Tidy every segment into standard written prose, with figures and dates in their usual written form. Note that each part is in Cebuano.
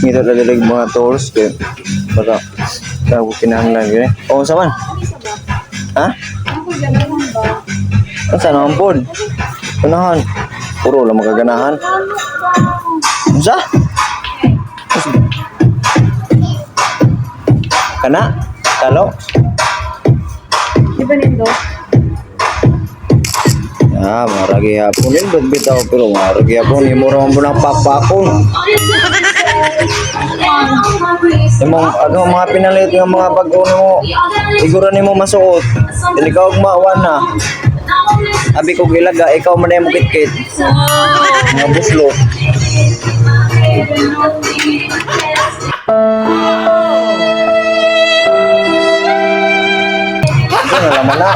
Ngita na dilig mga tools kay baka tao kinahanglan gyud. Oh, sa man? Ha? Ako ganahan ba? Unsa naman pod? Unahan. Puro lang magaganahan. Unsa? Kana? Talo? Di ba nindo? Ah, maragi hapon din bitaw pero maragi hapon imo ra man ng pakpakon. Imong ano mga pinalit nga mga bag-o nimo igura nimo masuot. Dili ka og mawan na. Abi ko gilaga ikaw man mo kitkit. Mga buslo. Ano naman na?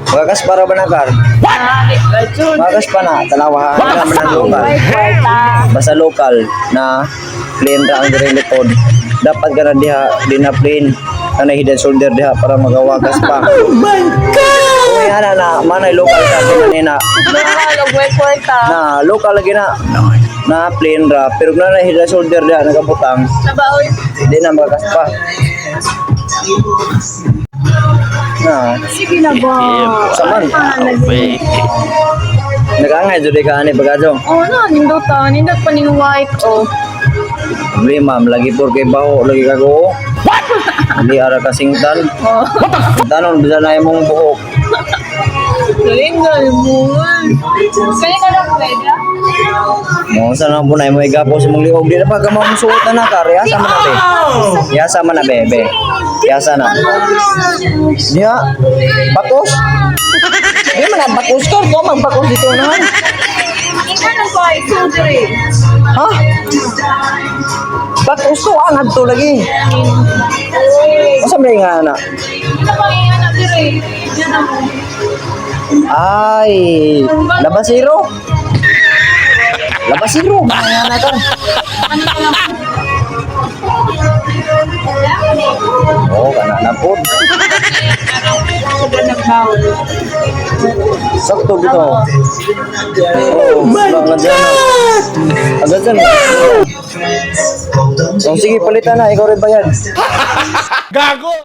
Magagas para ba na kar? Magagas pa na, tanawa ha. Wala man ang local. Basta local na plane ra ang dire likod. Dapat ka na diha, di na plane na hidden shoulder diha para magawagas pa. Oh my God! Uy, ana na, manay local ka, di na Mahal og may kwarta. na local lagi na na plane ra pero na na hidden shoulder diha nagabutang Nabaon. di na magagas pa. Na, Sige na ba? saman. Nagangay jud ka ani pagado. Oh, na, nindot ah. Nindot pa ning white, oh. Problema, lagi por kay baho, lagi kago. What? Hindi ara kasingtan. Oh. Tanon bisa na imong buhok. Galing mo. Kaya ka lang pwede? Mo sa nang punay mo igapo sa imong liog di na pa ka masuot na na kar. Yasa man na be. Yasa man na bebe. Yasa na. Diya. Bakos. Di man na bakos ka, ko magbakos dito na. Ikaw lang ko ay surgery. Ha? Bakos to ang adto lagi. Unsa man nga na? Ikaw pa nga na dire. Yan ako. Ay, labasiro. Labasiro, mga na ka. Ano ka lang? Oo, kana na po. Sobrang nagbaon. Sakto bitaw. Oh my God! Agad dyan. Oh, sige, palitan na. Ikaw rin bayad. Gago!